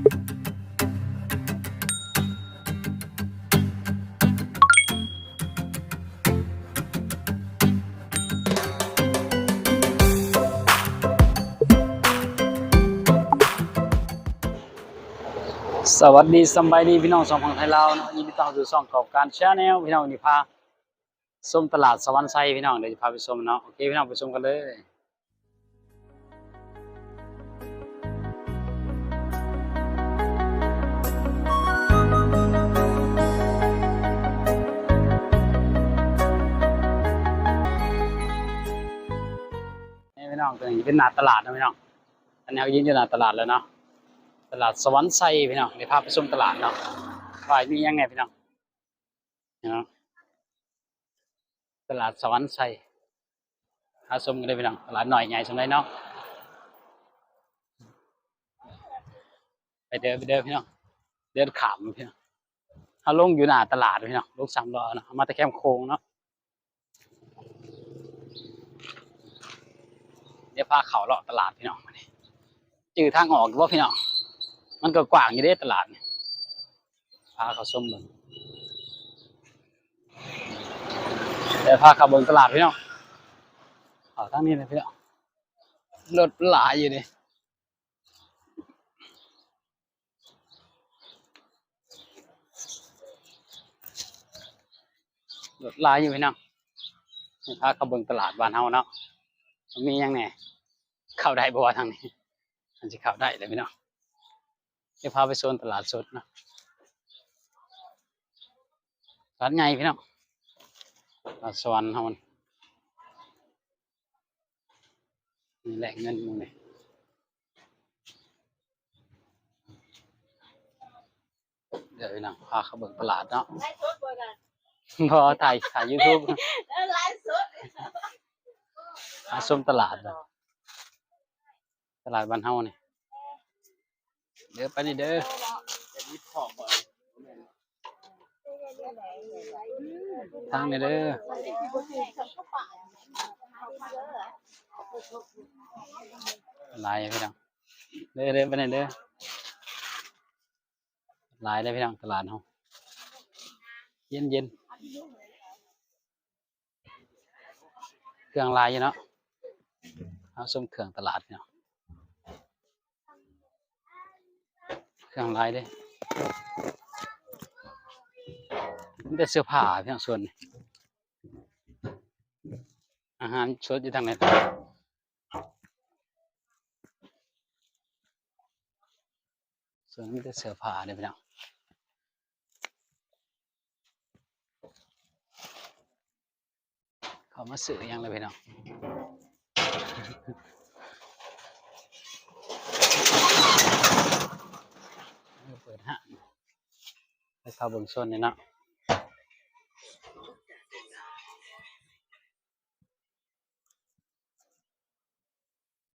ສະຫວັດດີ ສະບາຍດີ ພີ່ນ້ອງສອງຝັ່ງໄທລາວເນາະ, ຍິນດີຕ້ອນຮັບສູ່ຊ່ອງກອບການ Channel ພີ່ນ້ອງ. ມື້ນີ້ພາ ຊົມຕະຫຼາດສະຫວັນໄຊພີ່ນ້ອງ, ດຽວຈະພາໄປຊົມເນາະ. ໂອເຄ ພີ່ນ້ອງ ໄປຊົມກັນເລີຍ. ນີ້ພີ່ນ້ອງ ຕົວນີ້ເປັນໜ້າຕະຫຼາດເນາະພີ່ນ້ອງ. ອັນນີ້ເຮົາກໍຢືນຢູ່ໜ້າຕະຫຼາດແລ້ວເນາະ, ຕະຫຼາດສະຫວັນໄຊພີ່ນ້ອງ. ດຽວພາໄປຊົມຕະຫຼາດເນາະ ວ່າມີຫຍັງແດ່ພີ່ນ້ອງ. ເນາະ ຕະຫຼາດສະຫວັນໄຊ ຫາຊົມກັນເດີພີ່ນ້ອງ. ຕະຫຼາດນ້ອຍໃຫຍ່ສ່ຳໃດເນາະ. ໄປເດີ ໄປເດີພີ່ນ້ອງ, ເດີນຂ້າມພີ່ນ້ອງ. ເຮົາລົງຢູ່ໜ້າຕະຫຼາດພີ່ນ້ອງ, ລົງສາມລໍ້ເນາະ, ເຮົາມາແຕ່ແຄມໂຂງເນາະ. ດຽວພາເຂົ້າເລາະຕະຫຼາດພີ່ນ້ອງ. ຈື່ທາງອອກຢູ່ບໍ່ພີ່ນ້ອງ? ມັນກໍກວ້າງຢູ່ເດ້ຕະຫຼາດນີ້. ພາເຂົ້າຊົມເບິ່ງ, ດຽວພາເຂົ້າເບິ່ງຕະຫຼາດພີ່ນ້ອງ. ເຂົ້າທາງນີ້ນະພີ່ນ້ອງ, ລົດຫຼາຍຢູ່ເດ້. ລົດຫຼາຍຢູ່ພີ່ນ້ອງ. ພາເຂົ້າເບິ່ງຕະຫຼາດບ້ານເຮົາເນາະ, ມີຫຍັງແດ່? ເຂົ້າໄດ້ບໍ່ວ່າທາງນີ້? ມັນຊິເຂົ້າໄດ້ແຫຼະພີ່ນ້ອງ. ດຽວພາໄປໂຊນຕະຫຼາດສົດເນາະ, ຕະຫຼາດໃຫຍ່ພີ່ນ້ອງ, ຕະຫຼາດສະຫວັນເຮົາ. ນີ້ແຫຼະເງິນໝູ່ນີ້. ດຽວພີ່ນ້ອງ ພາເຂົ້າເບິ່ງຕະຫຼາດເນາະ. ບໍ່ ຖ່າຍ ຖ່າຍຢູທູບ. ເອີ ໄລຟ໌ສົດ. ມາຊົມຕະຫຼາດເນາະ, ຕະຫຼາດບ້ານເຮົານີ້. ເດີ ໄປນີ້ເດີ, ທາງນີ້ເດີ. ຫຼາຍພີ່ນ້ອງ, ເດີ ເດີ ໄປນີ້ເດີ. ຫຼາຍເດ້ພີ່ນ້ອງ, ຕະຫຼາດເຮົາເຢັນໆ. ເຄື່ອງຫຼາຍຢູ່ເນາະ, ເຮົາຊົມເຄື່ອງຕະຫຼາດເນາະ. ເຄື່ອງຫຼາຍເດ້, ມີແຕ່ເສື້ອຜ້າພີ່ນ້ອງ. ສ່ວນນີ້ ອາຫານສົດຢູ່ທາງໃນ. ສ່ວນມີແຕ່ເສື້ອຜ້າເດ້ພີ່ນ້ອງ. ເຂົ້າມາຊື້ຫຍັງລະພີ່ນ້ອງ? ເປີດຮ້ານ. ໄປເຂົ້າເບິ່ງໂຊນນີ້ເນາະ.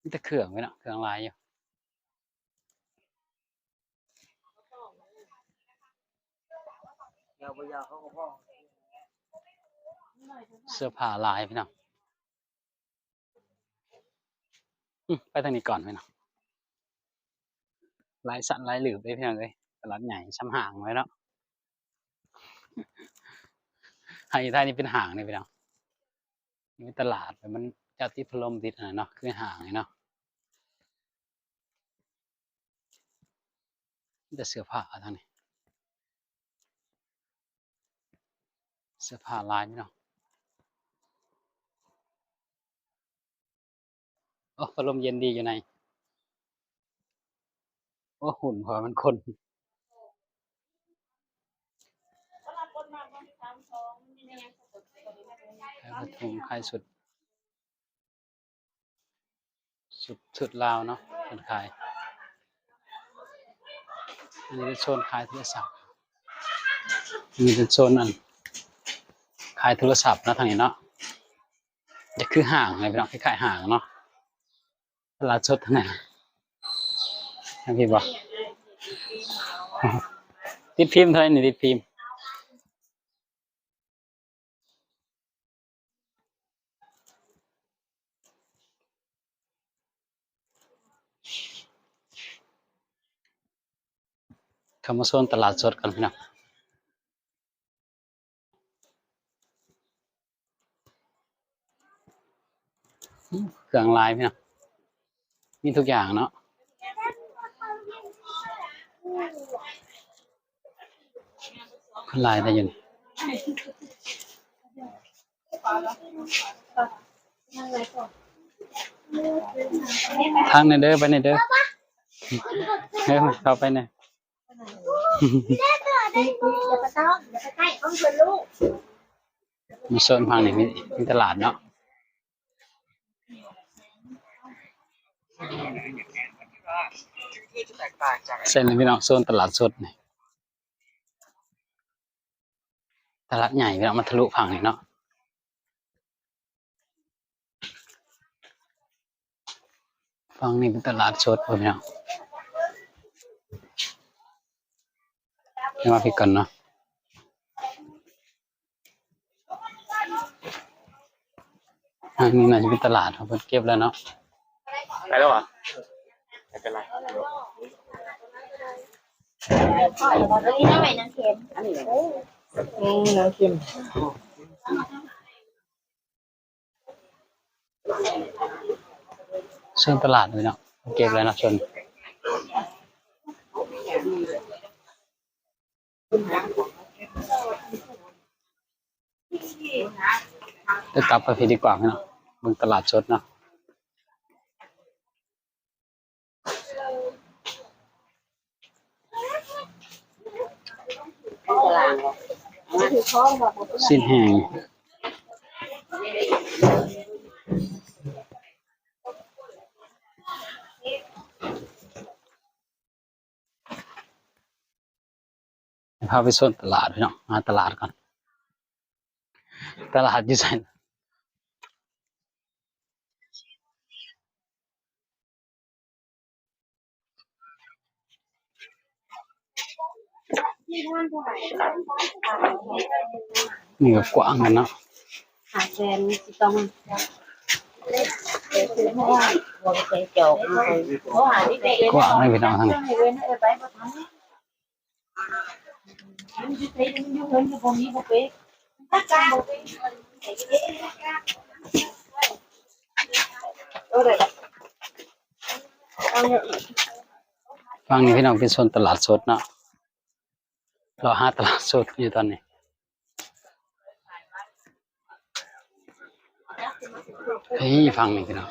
ມີແຕ່ເຄື່ອງເວີ້ຍເນາະ, ເຄື່ອງຫຼາຍຢູ່. ເສື້ອຜ້າຫຼາຍພີ່ນ້ອງ. ອືມ ໄປທາງນີ້ກ່ອນພີ່ນ້ອງ. ຫຼາຍຊັ້ນຫຼາຍຫຼືບເດ້ພີ່ນ້ອງເອີຍ, ຕະຫຼາດໃຫຍ່ຊ່ຳຫ້າງເລີຍເນາະ. ໃຫ້ໄທນີ້ເປັນຫ້າງເດ້ພີ່ນ້ອງ. ມີຕະຫຼາດ ແລ້ວມັນຈະຕິດພັດລົມ ຕິດອັນນັ້ນເນາະ, ຄືຫ້າງນີ້ເນາະ. ມີແຕ່ເສື້ອຜ້າທາງນີ້, ເສື້ອຜ້າຫຼາຍພີ່ນ້ອງ. ໂອ້ ພັດລົມເຢັນດີຢູ່ໃນ. ໂອ້ ຫຸ່ນ ເພາະວ່າມັນຄົນ. ຂາຍຜ້າຖົງ ຂາຍຊຸດ. ຊຸດ ຊຸດລາວເນາະ ເພິ່ນຂາຍ. ອັນນີ້ເປັນໂຊນຂາຍໂທລະສັບ, ອັນນີ້ເປັນໂຊນອັນຂາຍໂທລະສັບເນາະ ທາງນີ້ເນາະ. ຈະຄືຫ້າງນະພີ່ນ້ອງ, ຄ້າຍໆຫ້າງເນາະ, ຕະຫຼາດສົດທາງນັ້ນ. ທາງພີ້ບໍ່? ຕິດຟີມເທົ່າໃດນີ້? ຕິດຟີມ ກັບມາໂຊນຕະຫຼາດສົດກັນພີ່ນ້ອງ. ເຄື່ອງຫຼາຍພີ່ນ້ອງ ມີທຸກຢ່າງເນາະ. ຄົນຫຼາຍແທ້ຢູ່ນີ້. ທາງນີ້ເດີ ໄປນີ້ເດີ ເອີ ເຂົ້າໄປນີ້. ມາໂຊນຝັ່ງນີ້ມີ ມີຕະຫຼາດເນາະ. ເຊັ່ນນີ້ພີ່ນ້ອງ ໂຊນຕະຫຼາດສົດນີ້ ຕະຫຼາດໃຫຍ່ພີ່ນ້ອງ ມາທະລຸຝັ່ງນີ້ເນາະ. ຝັ່ງນີ້ເປັນຕະຫຼາດສົດ ພໍ່ແມ່ພີ່ນ້ອງ. ເດີມາພີ້ກ່ອນເນາະ. ອັນນີ້ໜ້າຈະເປັນຕະຫຼາດ ເພິ່ນເກັບແລ້ວເນາະ. ໄປແລ້ວຫວາ? ໄປເປັນໄລ. ອັນນີ້ນາງເຄັມ ອັນນີ້ ໂອ້ ນາງເຄັມ. ເຊີນຕະຫຼາດເລີຍເນາະ ເກັບແລ້ວເນາະ ເຊີນ. ເດີກັບໄປພີ້ດີກວ່າເນາະ ເບິ່ງຕະຫຼາດສົດເນາະ. ຊີ້ນແຫ້ງ ພາໄປໂຊນຕະຫຼາດພີ່ນ້ອງ ຫາຕະຫຼາດກ່ອນ. ຕະຫຼາດຢູ່ໃສ? ນີ້ກໍກວ້າງເນາະ ກວ້າງເລີຍພີ່ນ້ອງທາງນີ້. ຝັ່ງນີ້ພີ່ນ້ອງເປັນໂຊນຕະຫຼາດສົດເນາະ ເລາະຫາຕະຫຼາດສົດຢູ່ຕອນນີ້. ເອີ ຝັ່ງນີ້ພີ່ນ້ອງ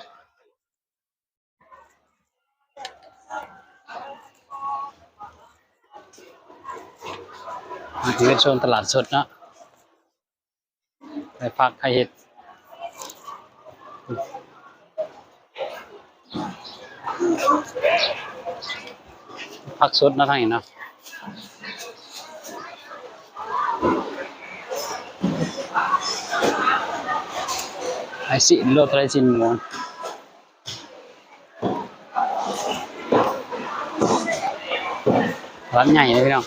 ອັນນີ້ເປັນໂຊນຕະຫຼາດສົດເນາະ ໄດ້ຜັກໄດ້ເຫັດ ຜັກສົດເນາະ ທາງນີ້ເນາະ. ໄອ້ຊີ້ນ ໂລເທົ່າໃດຊີ້ນໝູ? ຕະຫຼາດໃຫຍ່ເດ້ພີ່ນ້ອງ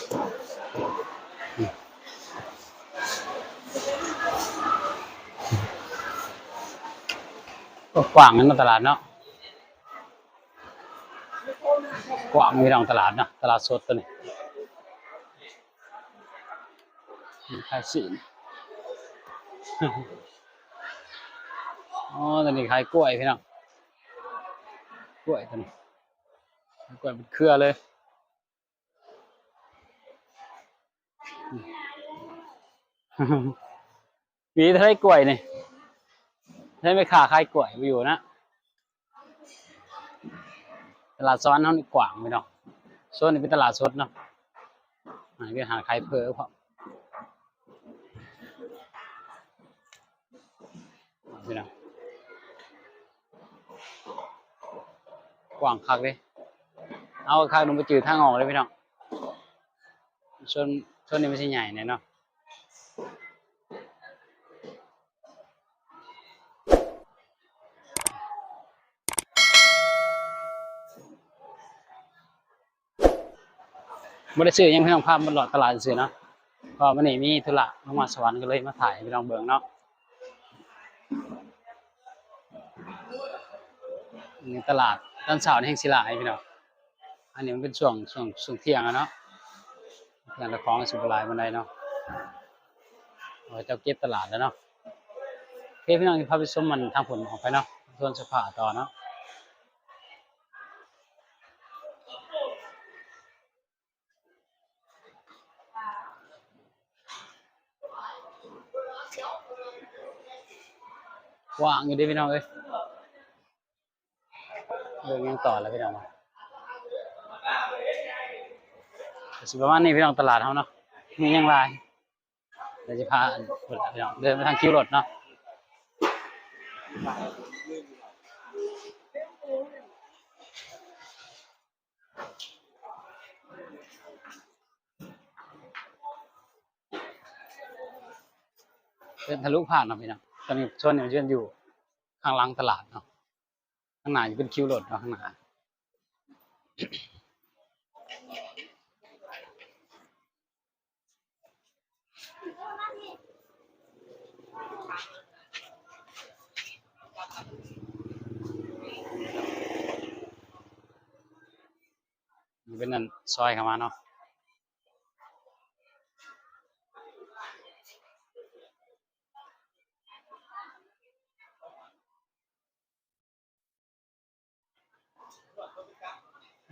ກວ້າງເນາະຕະຫຼາດເນາະ ກວ້າງພີ່ນ້ອງ ຕະຫຼາດເນາະ ຕະຫຼາດສົດໂຕນີ້. ຂາຍຊີ້ນ ອໍ ໂຕນີ້ຂາຍກ້ວຍພີ່ນ້ອງ ກ້ວຍໂຕນີ້ ຂາຍກ້ວຍເປັນເຄືອເລີຍ. ມີແຕ່ຂາຍກ້ວຍນີ້ ໃຊ້ແມ່ຄ້າຂາຍກ້ວຍບໍ່ຢູ່ນະ. ຕະຫຼາດສະຫວັນເຮົານີ້ກວ້າງພີ່ນ້ອງ ໂຊນນີ້ເປັນຕະຫຼາດສົດເນາະ ອັນນີ້ເປັນຮ້ານຂາຍເຝີພ້ອມພີ່ນ້ອງ ກວ້າງຄັກເດ້. ເອົາຄັກ ບໍ່ຈື່ທາງອອກເດ້ພີ່ນ້ອງ ໂຊນ ໂຊນນີ້ມັນຊິໃຫຍ່ແດ່ເນາະ. ບໍ່ໄດ້ຊື້ຫຍັງພີ່ນ້ອງ ພາມາເລາະຕະຫຼາດຊື່ໆເນາະ ເພາະວ່າມື້ນີ້ມີທຸລະລົງມາສະຫວັນ ກໍເລີຍມາຖ່າຍໃຫ້ພີ່ນ້ອງເບິ່ງເນາະ. ນີ້ຕະຫຼາດຕອນເຊົ້ານີ້ແຮ່ງຊິຫຼາຍພີ່ນ້ອງ ອັນນີ້ມັນເປັນຊ່ວງ ຊ່ວງ ຊ່ວງທ່ຽງແລ້ວເນາະ. ຫຍັງລະ ຂອງຊິບໍ່ຫຼາຍປານໃດເນາະ ເຂົາເຈົ້າເກັບຕະຫຼາດແລ້ວເນາະ. ໂອເຄ ພີ່ນ້ອງ ພາໄປຊົມມັນທາງພຸ້ນອອກໄປເນາະ ສວນເສື້ອຜ້າຕໍ່ເນາະ. ກວ້າງຢູ່ເດ້ພີ່ນ້ອງເອີຍ. ເບິ່ງຫຍັງຕໍ່ລະພີ່ນ້ອງ ກະຊິປະມານນີ້ພີ່ນ້ອງ ຕະຫຼາດເຮົາເນາະ ມີຫຍັງຫຼາຍ ດຽວຊິພາ ພີ່ນ້ອງ ເດີນໄປທາງຄິວລົດເນາະ. ເດີນທະລຸຜ່ານເນາະພີ່ນ້ອງ ຕອນນີ້ໂຊນນີ້ມັນຈະຢູ່ຂ້າງຫຼັງຕະຫຼາດເນາະ ຂ້າງໜ້າຈະເປັນຄິວລົດເນາະ ຂ້າງໜ້າ. ມັນເປັນອັນຊອຍເຂົ້າມາເນາະ.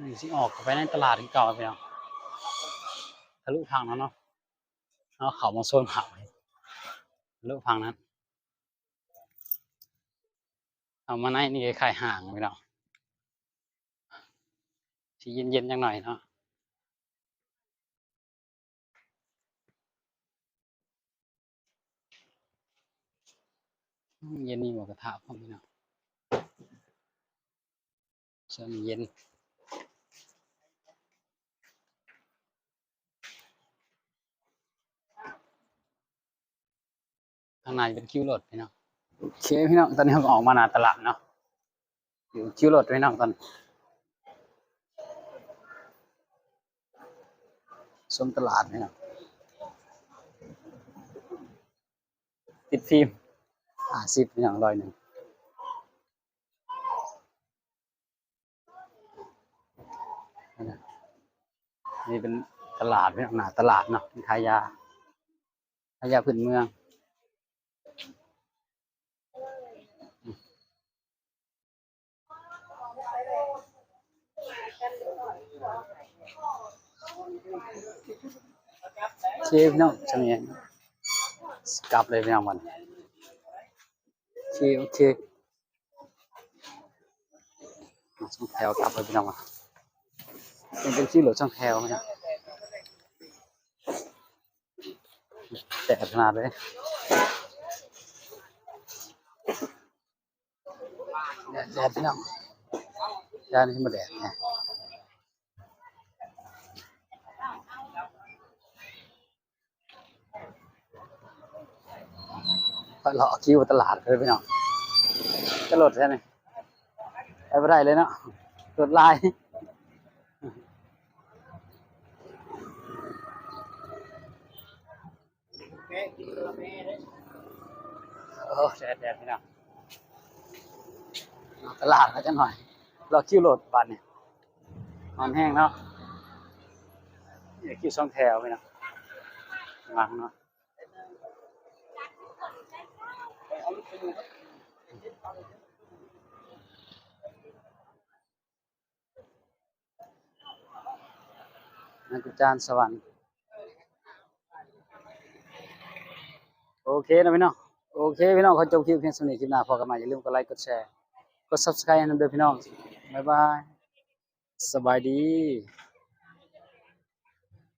ນີ້ຊິອອກເຂົ້າໄປໃນຕະຫຼາດຄືເກົ່າພີ່ນ້ອງ ທະລຸຝັ່ງນັ້ນເນາະ ເຮົາເຂົ້າມາໂຊນຜັກ ທະລຸຝັ່ງນັ້ນ ເຂົ້າມາໃນນີ້ຄ້າຍໆຫ້າງພີ່ນ້ອງ ຊິເຢັນໆຈັກໜ້ອຍເນາະ. ເຢັນມີໝູກະທະພ້ອມພີ່ນ້ອງ ຊ່ວງນີ້ເຢັນ. ທາງໜ້າຈະເປັນຄິວລົດພີ່ນ້ອງ. ໂອເຄພີ່ນ້ອງ ຕອນນີ້ເຮົາກະອອກມາໜ້າຕະຫຼາດເນາະ ຢູ່ຄິວລົດພີ່ນ້ອງ ຕອນນີ້ຊົມຕະຫຼາດພີ່ນ້ອງ. ຕິດຟີມຫ້າສິບພີ່ນ້ອງ ຮ້ອຍໜຶ່ງ. ນີ້ເປັນຕະຫຼາດພີ່ນ້ອງ ໜ້າຕະຫຼາດເນາະ ມີຂາຍຢາ ຂາຍຢາພື້ນເມືອງ. ໂອເຄພີ່ນ້ອງ ຊ່ຳນີ້ ຊິກັບເລີຍພີ່ນ້ອງ ບັດນີ້ ໂອເຄ ໂອເຄ ສອງແຖວກັບໄປພີ່ນ້ອງ ເປັນ ເປັນຄິວລົດສອງແຖວພີ່ນ້ອງ ແດດຂະໜາດເລີຍ ແດດ ແດດພີ່ນ້ອງ ແດດນີ້ບໍ່ແດດແທ້. ໄປເລາະຄິວຕະຫຼາດເລີຍພີ່ນ້ອງ ຈະລົດແທ້ນີ້ ໄປບໍ່ໄດ້ເລີຍເນາະ ລົດຫຼາຍ. ໂອ້ ແດດໆ ພີ່ນ້ອງ ຕະຫຼາດເຮົາຈັກໜ້ອຍ ເລາະຄິວລົດບາດນີ້ ຮ້ອນແຮງເນາະ ເລາະຄິວສອງແຖວພີ່ນ້ອງ ລະວັງເນາະ. ນາກູຈານສະຫວັນ ໂອເຄເນາະພີ່ນ້ອງ ໂອເຄພີ່ນ້ອງ ຂໍຈົບຄລິບພຽງສ່ຳນີ້ ຄລິບໜ້າພໍ້ກັນໃໝ່ ຢ່າລືມກົດໄລ ກົດແຊ ກົດ Subscribe ໃຫ້ນຳເດີພີ່ນ້ອງ ບາຍບາຍ ສະບາຍດີ.